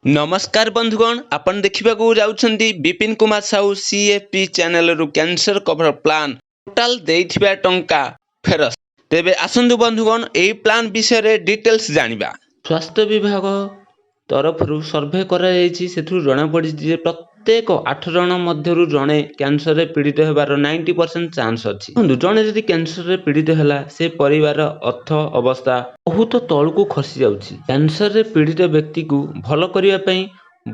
ନମସ୍କାର ବନ୍ଧୁଗଣ, ଆପଣ ଦେଖିବାକୁ ଯାଉଛନ୍ତି ବିପିନ କୁମାର ସାହୁ ସିଏପି ଚ୍ୟାନେଲରୁ କ୍ୟାନ୍ସର କଭର ପ୍ଲାନ୍, ଟୋଟାଲ ଦେଇଥିବା ଟଙ୍କା ଫେରସ୍ତ। ତେବେ ଆସନ୍ତୁ ବନ୍ଧୁଗଣ, ଏହି ପ୍ଲାନ୍ ବିଷୟରେ ଡିଟେଲ୍ସ ଜାଣିବା। ସ୍ୱାସ୍ଥ୍ୟ ବିଭାଗ ତରଫରୁ ସର୍ଭେ କରାଯାଇଛି। ସେଥିରୁ ଜଣାପଡ଼ିଛି ଯେ ପ୍ରତ୍ୟେକ ଆଠ ଜଣ ମଧ୍ୟରୁ ଜଣେ କ୍ୟାନ୍ସରରେ ପୀଡ଼ିତ ହେବାର 90% ଚାନ୍ସ ଅଛି। ଦେଖନ୍ତୁ, ଜଣେ ଯଦି କ୍ୟାନ୍ସରରେ ପୀଡ଼ିତ ହେଲା, ସେ ପରିବାର ଅର୍ଥ ଅବସ୍ଥା ବହୁତ ତଳକୁ ଖସି ଯାଉଛି। କ୍ୟାନ୍ସରରେ ପୀଡ଼ିତ ବ୍ୟକ୍ତିକୁ ଭଲ କରିବା ପାଇଁ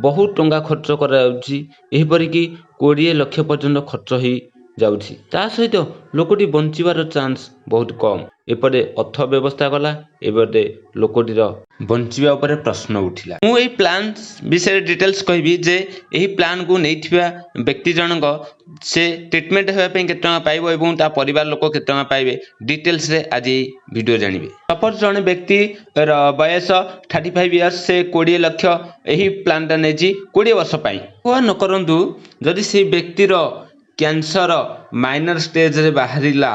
ବହୁତ ଟଙ୍କା ଖର୍ଚ୍ଚ କରାଯାଉଛି। ଏହିପରିକି 20 ଲକ୍ଷ ପର୍ଯ୍ୟନ୍ତ ଖର୍ଚ୍ଚ ହେଇଯାଉଛି। ତା ସହିତ ଲୋକଟି ବଞ୍ଚିବାର ଚାନ୍ସ ବହୁତ କମ୍। ଏପଟେ ଅର୍ଥ ବ୍ୟବସ୍ଥା ଗଲା, ଏପଟେ ଲୋକଟିର ବଞ୍ଚିବା ଉପରେ ପ୍ରଶ୍ନ ଉଠିଲା। ମୁଁ ଏହି ପ୍ଲାନ୍ ବିଷୟରେ ଡିଟେଲ୍ସ କହିବି ଯେ ଏହି ପ୍ଲାନ୍କୁ ନେଇଥିବା ବ୍ୟକ୍ତି ଜଣକ ସେ ଟ୍ରିଟମେଣ୍ଟ ହେବା ପାଇଁ କେତେ ଟଙ୍କା ପାଇବ ଏବଂ ତା ପରିବାର ଲୋକ କେତେ ଟଙ୍କା ପାଇବେ। ଡିଟେଲ୍ସରେ ଆଜି ଏହି ଭିଡ଼ିଓ ଜାଣିବେ। ସପୋଜ ଜଣେ ବ୍ୟକ୍ତିର ବୟସ 35 ଇୟର୍ସ। ସେ 20 ଲକ୍ଷ ଏହି ପ୍ଲାନ୍ଟା ନେଇଛି 20 ବର୍ଷ ପାଇଁ। ଭଗବାନ ନ କରନ୍ତୁ, ଯଦି ସେଇ ବ୍ୟକ୍ତିର କ୍ୟାନ୍ସର ମାଇନର ଷ୍ଟେଜରେ ବାହାରିଲା,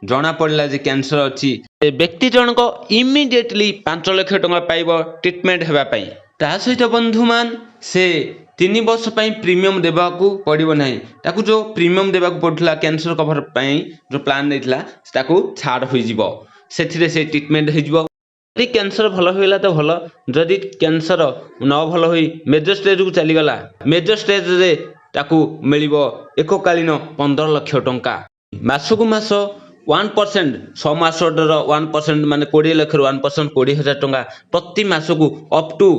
ଜଣାପଡ଼ିଲା ଯେ କ୍ୟାନ୍ସର ଅଛି, ସେ ବ୍ୟକ୍ତି ଜଣକ ଇମିଡ଼ିଏଟଲି 5 ଲକ୍ଷ ଟଙ୍କା ପାଇବ ଟ୍ରିଟମେଣ୍ଟ ହେବା ପାଇଁ। ତା ସହିତ ବନ୍ଧୁମାନ, ସେ 3 ବର୍ଷ ପାଇଁ ପ୍ରିମିୟମ୍ ଦେବାକୁ ପଡ଼ିବ ନାହିଁ। ତାକୁ ଯେଉଁ ପ୍ରିମିୟମ୍ ଦେବାକୁ ପଡ଼ୁଥିଲା, କ୍ୟାନ୍ସର କଭର ପାଇଁ ଯେଉଁ ପ୍ଲାନ୍ ନେଇଥିଲା, ତାକୁ ଛାଡ଼ ହୋଇଯିବ। ସେଥିରେ ସେ ଟ୍ରିଟମେଣ୍ଟ ହେଇଯିବ। ଯଦି କ୍ୟାନ୍ସର ଭଲ ହୋଇଗଲା ତ ଭଲ। ଯଦି କ୍ୟାନ୍ସର ନ ଭଲ ହୋଇ ମେଜର ଷ୍ଟେଜକୁ ଚାଲିଗଲା, ମେଜର ଷ୍ଟେଜରେ ତାକୁ ମିଳିବ ଏକକାଳୀନ 15 ଲକ୍ଷ ଟଙ୍କା। ମାସକୁ ମାସ 1%, ସମ୍ ଆସୋର୍ଡର 1% ମାନେ 20 ଲକ୍ଷରୁ 1% 20,000 ଟଙ୍କା ପ୍ରତି ମାସକୁ ଅପ୍ ଟୁ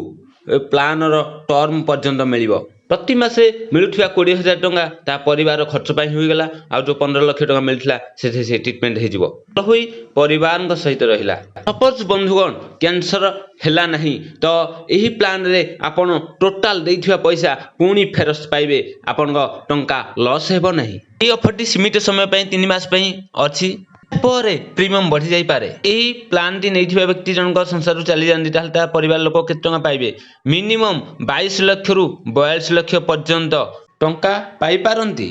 ପ୍ଲାନର ଟର୍ମ ପର୍ଯ୍ୟନ୍ତ ମିଳିବ। ପ୍ରତି ମାସେ ମିଳୁଥିବା 20,000 ଟଙ୍କା ତା ପରିବାର ଖର୍ଚ୍ଚ ପାଇଁ ହୋଇଗଲା। ଆଉ ଯେଉଁ 15 ଲକ୍ଷ ଟଙ୍କା ମିଳିଥିଲା, ସେଥିରେ ସେ ଟ୍ରିଟମେଣ୍ଟ ହେଇଯିବ, ଭଲ ହୋଇ ପରିବାରଙ୍କ ସହିତ ରହିଲା। ସପୋଜ ବନ୍ଧୁଗଣ, କ୍ୟାନ୍ସର ହେଲା ନାହିଁ, ତ ଏହି ପ୍ଲାନରେ ଆପଣ ଟୋଟାଲ ଦେଇଥିବା ପଇସା ପୁଣି ଫେରସ୍ତ ପାଇବେ। ଆପଣଙ୍କ ଟଙ୍କା ଲସ୍ ହେବ ନାହିଁ। ଏହି ଅଫରଟି ସୀମିତ ସମୟ ପାଇଁ, 3 ମାସ ପାଇଁ ଅଛି। ପରେ ପ୍ରିମିୟମ ବଢ଼ିଯାଇପାରେ। ଏହି ପ୍ଲାନ୍ଟି ନେଇଥିବା ବ୍ୟକ୍ତି ଜଣଙ୍କ ସଂସାରରୁ ଚାଲିଯାଆନ୍ତି, ତାହେଲେ ତା ପରିବାର ଲୋକ କେତେ ଟଙ୍କା ପାଇବେ? ମିନିମମ୍ 22 ଲକ୍ଷରୁ 42 ଲକ୍ଷ ପର୍ଯ୍ୟନ୍ତ ଟଙ୍କା ପାଇପାରନ୍ତି।